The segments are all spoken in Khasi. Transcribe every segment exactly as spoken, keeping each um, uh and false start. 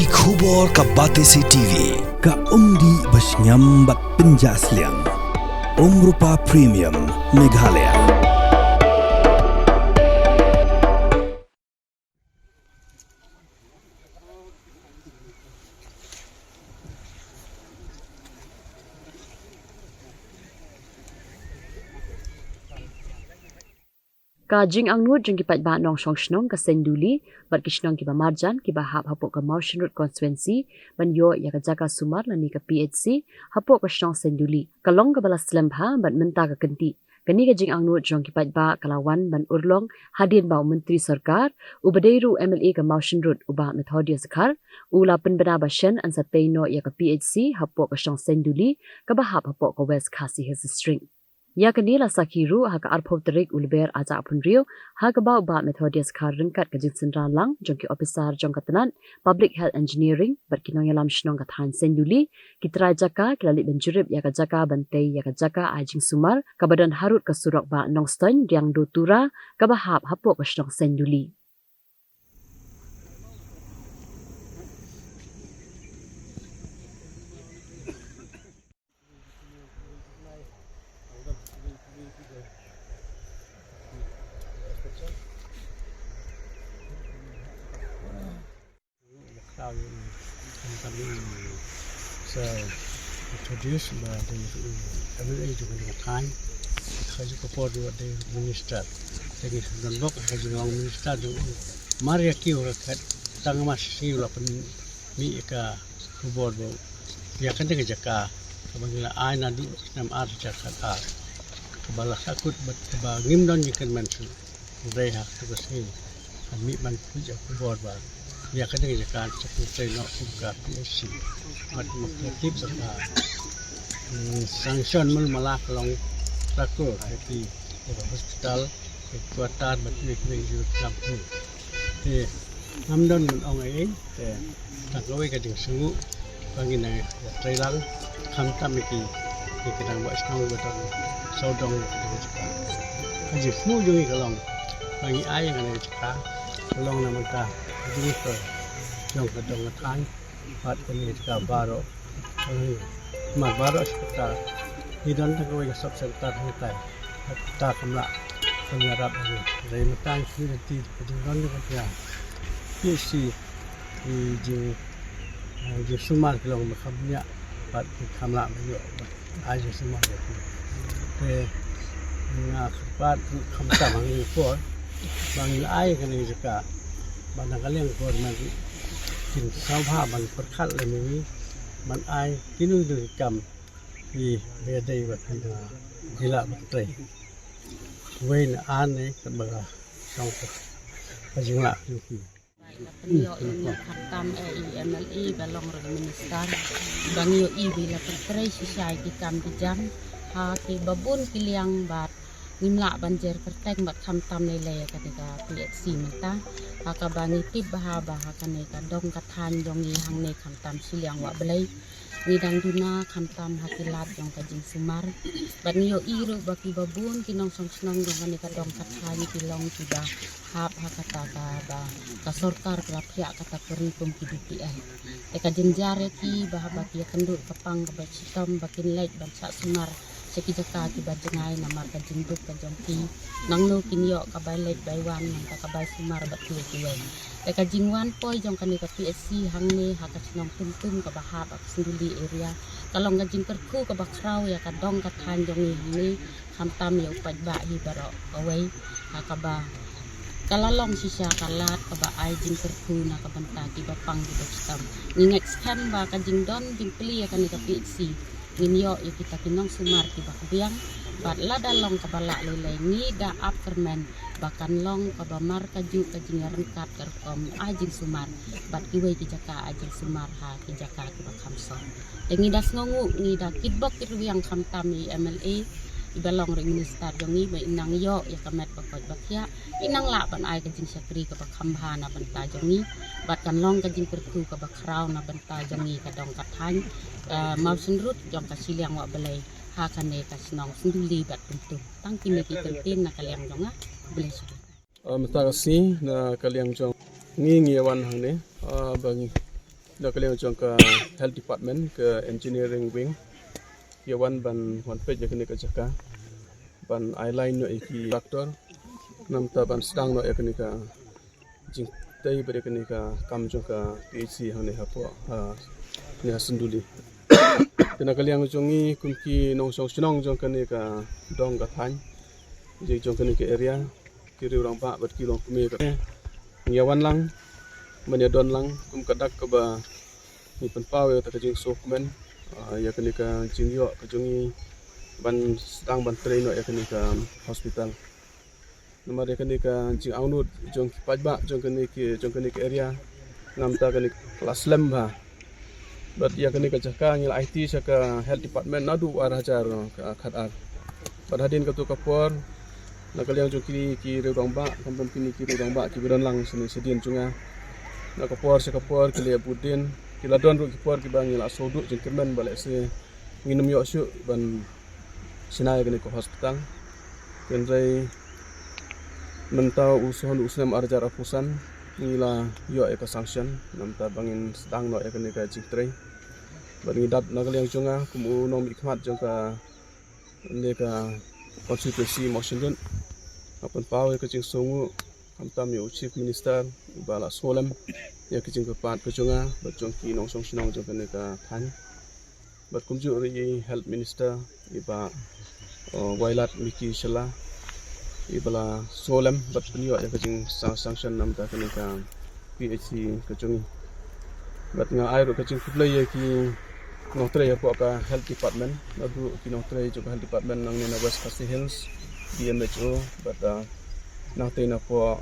Ki khubor ka Batesi T V, ka umdih ba shngiam bad pynjah sliang. Umrupa Premium, Meghalaya. Ka jingangnud jong ki paidbah nongshong shnong ka Seiñduli bad ki shnong kiba marjan kiba hap hapoh ka Mawshynrut constituency ban ïoh ïa ka jaka sumar lane ka P H C hapoh ka shnong Seiñduli ka long kaba la slem bha bad mynta ka kynti. Kane ka jingangnud jong ki paidbah ka la wan ban urlong hadien ba u Myntri Sorkar uba dei ruh M L A ka Mawshynrut u Bah Methodius Dkhar u la pynbna ba shen yn sa tei noh ïa ka P H C hapoh ka shnong Seiñduli kaba hap hapoh ka West Khasi Hills District. Ïa kane la sakhi ruh ha ka arphew tarik u Lber arhajar arphew hynriew ha kaba u Bah Methodius Dkhar ryngkat ka jingsynran lang jong ki ophisar jong ka tnat Public Health Engineering bad ki nongïalam shnong ka thaiñ Seiñduli ki trai jaka ki la leit ban jurip ïa ka jaka ban tei ïa ka jaka ai jingsumar kaba don harud ka surok Bah Nongstoiñ Riangdo Tura kaba hap hapoh ka shnong Seiñduli. Sa introduce ba dei ruh M L A jong ka thaiñ. Ka ju ka por ruh dei minister. Te ngi sa don bok ka jingong minister jong u. Mar ïa ki u rakhat tang ma shi u la pynmih ïa ka khubor ba ïa kane ka jaka kaba ngi la ai naduh snem ar hajar khat ar. Kaba la sahkut bad kaba ngim don jingkyrmen shuh. Hynrei ha katu ka sngi, ka mih ban pynjah khubor ba ïa kane ka jaka sa pyntrei noh kum ka P H C. Bad ma ka tip ba ka, mm, sanction mul mala ka long three crore, ïa ki, ïa ka hospital, ïa ki quarter, bad ïa ki, ïa ki, ïa ki, ïa ki. Te ngam don ban ong ei ei. Te tang kawei ka jingsngewnguh ba ngi nang ïatrei lang khamtam ïa ki, ïa ki dang ba shnong ba dang sawdong ïa ka dang jaka. Ka jingsngewnguh jong ngi ka long ba ngi ai ïa kane ka jaka ka long na bynta ka jingïatrei jong ka dong ka thaiñ bad kane ka jaka baroh. Mar baroh shi katta ngi don tang kawei ka sub center hangtai. Katta kam lah ban ïarap ïa ngi. Hynrei mynta ngi sngewthuh ka jingdon jong ka P H C, ki jing, eh, jingsumar ki long ba kham bniah bad ki kham lah ban ïoh ai jingsumar ïa ki. Te nga kyrpad ruh khamtam hangne por ba ngin ai kane ka jaka ba na ka liang ka government ruh kin sngewbha ban pyrkhat lem ïa ngi ban ai kino kino ki kam ki ba ïadei bad kine ki lah ban trei. Wei na ar ne katba ka shong ka jinglah jong ki. Ba la pynïoh ïa ngi khamtam, eh, i M L A ba long ruh minister ba ngi ïohi ba la pyntrei shisha ïa ki kam ki jam ha kiba bun ki liang bad ngim lah ban jer kyrteng bad khamtam lei lei ïa kane ka P H C mynta. Ha kaba ngi tip bha ba ha kane ka dong ka thaiñ jong ngi hangne khamtam shiliang Wah Blei ngi dang duna khamtam ha ki lad jong ka jingsumar. Bad ngi ïohi ruh ba kiba bun ki nongshong shnong jong kane ka dong ka thaiñ ki long kiba hap ha kata kaba ka sorkar ka la phiah kata ka ri kum ki B P L. Te ka jynjar ïa ki ba haba ki ïakynduh ka pang kaba shitom ba kin leit ban shah sumar sha ki jaka kiba jngai namar ka jingduk ka jong ki. Nangno kin ïoh ka bai leit bai wan nangta ka bai sumar bad kiwei kiwei. Te ka jingwan poi jong kane ka P H C hangne ha ka shnong Tumtum kaba hap ha ka Seiñduli area ka long ka jingkyrkhu kaba khraw ïa ka dong ka thaiñ jong ngi hangne, khamtam ïa u paidbah hi baroh kawei. Ha kaba ka la long shisha ka lad kaba ai jingkyrkhu na ka bynta kiba pang kiba shitom. Ngi ngeit skhem ba ka jingdon jingplie ïa kane ka P H C ngin ïoh ïa kita ki nongsumar kiba khbiang. Bad lada long kaba lah lei lei ngi da ap kyrmen ba kan long kaba mar kajuh ka jingïaryngkat ka rukom ai jingsumar bad kiwei ki jaka ai jingsumar ha ki jaka kiba kham sor. Te ngi da sngewnguh, ngi da kitbok kitrwiang khamtam i M L A iba long ruh i minister jong ngi ba i nang ïoh ïa ka met ba koit ba khiah, i nang lah ban ai ka jingshakri kaba kham bha na bynta jong ngi bad kan long ka jingkyrkhu kaba khraw na bynta jong ngi ka dong ka thaiñ, eh, Mawshynrut jong ka shiliang Wah Blei ha kane ka shnong Seiñduli bad Tumtum. Tang kine ki kyntien na ka liang jong nga. Khublei shibun. Ah, mynta ka sngi na ka liang jong ngi, ngi wan hangne, ah, ba ngi Na ka liang jong ka Health Department, ka Engineering Wing, ïa wan ban wan peit ïa kane ka jaka, ban ai line noh ïa ki tractor, namta ban sdang noh ïa kane ka jingtei bad ïa kane ka kam jong ka P H C hangne hapoh, ha, ne ha Synduli. Te na ka liang jong ngi kum ki nongshong shnong jong kane ka dong ka thaiñ, jong kane ka area, ki riew rangbah bad ki longkmie ka, ngi ïa wan lang, ban ïa don lang kum ka dak kaba ngi pynpaw ïa kata ka jingsngewkmen, ah, ïa kane ka jingïoh ka jong ngi ban sdang ban trei noh ïa kane ka hospital. Namar ïa kane ka jingangnud jong ki paidbah jong kane ki, jong kane ka area, namta kane ka la slem bha. Bad ïa kane ka jaka ngi la aiti sha ka Health Department naduh ar hajar khatar. Bad hadien kato ka por, na ka liang jong kine ki riew rangbah, khamtam kine ki riew rangbah kiba don lang shane shadien jong nga, na ka por sha ka por ki la bud dien, ki la don ruh ki por kiba ngi la sngewduh jingkyrmen ba lehse ngin ym ïoh shuh ban shna ïa kane ka hospital. Hynrei mynta u shu u snem ar hajar arphew san ngi la ïoh ïa ka sanction, namta ba ngin sdang noh ïa kane ka jingtrei. Bad ngi dap na ka liang jong nga kum u nongmihkhmat jong kane ka constituency Mawshynrut, nga pynpaw ïa ka jingsngewnguh khamtam ïa u Chief Minister uba la sngewlem ïa ka jingkyrpad ka jong nga bad jong ki nongshong shnong jong kane ka thaiñ. Bad kumjuh ruh i Health Minister i Bah, uh, Wailadmiki Shylla, iba la sngewlem bad pynïoh ïa ka jingsanction namta kane ka P H C ka jong ngi. Bad nga ai ruh ka jingkhublei ïa ki nongtrei hapoh ka Health Department, naduh ki nongtrei jong ka Health Department nangne na West Khasi Hills, D M H O, bad, uh, nangtei napoh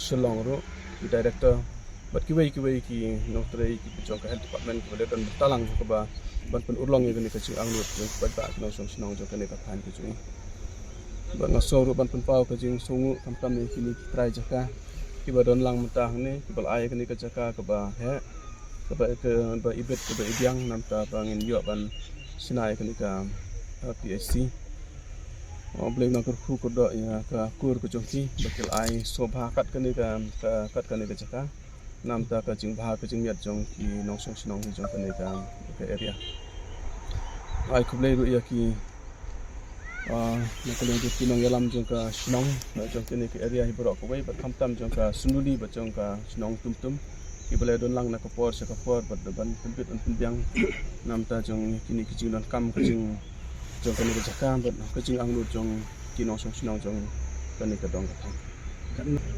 Shillong ruh, ki director, bad kiwei kiwei ki nongtrei kiba jong ka Health Department kiba la don bynta lang kaba ban pynurlong ïa kane ka jingangnud jong ki paidbah ki nongshong shnong jong kane ka thaiñ ka jong ngi. Bad nga sngew ruh ban pynpaw ka jingsngewnguh khamtam ïa kine ki trai jaka kiba don lang mynta hangne kiba la ai ïa kane ka jaka kaba heh, kaba, kaba ibit kaba ibiang namta ba ngin ïoh ban shna ïa kane ka, uh, P H C. U Blei un kyrkhu kyrdoh ïa ka kur ka jong ki ba ki la ai sngewbha kat kane ka, ka, kat kane ka jaka. Namta ka jingbha ka jingmiat jong ki nongshong shnong hi jong kane ka, ka area. Ai khublei ruh ïa ki, ah, na ka liang jong ki nongïalam jong ka shnong, na jong kane ka area hi baroh kawei bad khamtam jong ka Synduli bad jong ka shnong Tumtum. Kiba la don lang na ka por sha ka por bad ban pynbit ban pynbiang namta jong kine ki jingdonkam ka jing jong kane ka jaka bad ka jingangnud jong ki nongshong shnong jong kane ka dong ka thaiñ.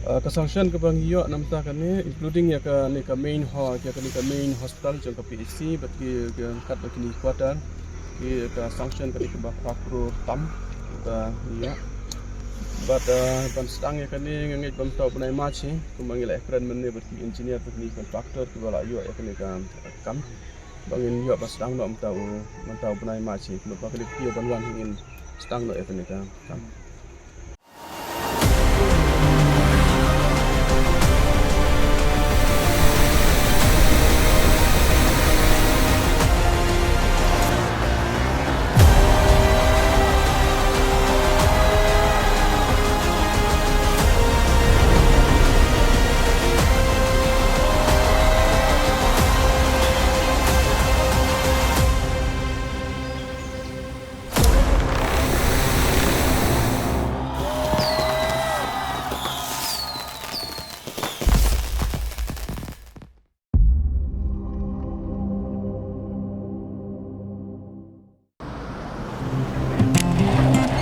Ah, ka sanction kaba ngi ïoh namta kane, including ïa kane ka main hall, ïa kane ka main hospital jong ka P H C bad ki, ki kat bad kine quarter, ki ka sanction kane kaba khatphra klur tam ka ïoh. Bad, ah, ban sdang ïa kane nga ngeit ba mynta u bnai March hi, kumba ngi la ïakren mynne bad ki engineer bad ki contractor kiba la ïoh ïa kane ka kam. Ba ngin ïoh ban sdang noh mynta u, mynta u bnai March hi, kumba ka dei ki ban wan hi ngin sdang noh ïa kane ka kam.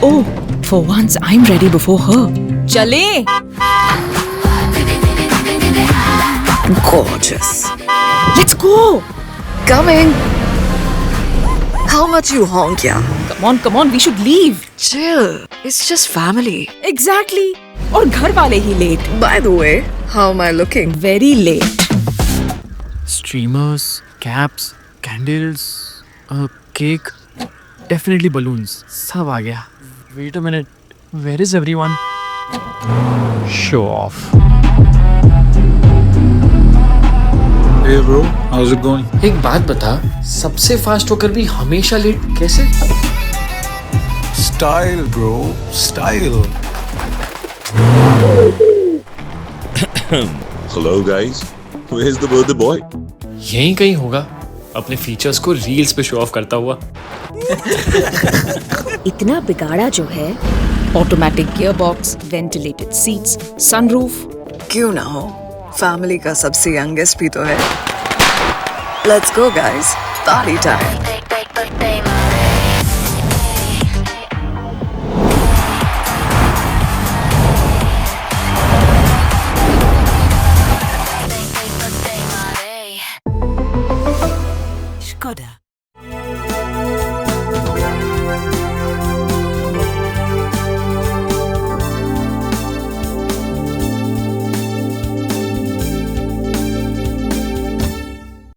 Oh, for once I'm ready before her. Chale! Gorgeous. Let's go! Coming. How much you honk, yeah? Come on, come on, we should leave. Chill. It's just family. Exactly. और घर वाले ही late. By the way, how am I looking? Very late. Streamers, caps, candles, a cake, definitely balloons. सब आ गया. Wait a minute. Where is everyone? Show off. Hey bro, how's it going? एक बात बता, सबसे फास्ट होकर भी हमेशा लेट कैसे? Style, bro, style. Hello, guys. Where's the birthday boy? यहीं कहीं होगा, अपने फीचर्स को रील्स पे शो ऑफ करता हुआ। इतना बिगाड़ा जो है। Automatic gearbox, ventilated seats, sunroof। क्यों ना हो, फैमिली का सबसे यंगेस्ट भी तो है। Let's go guys, party time.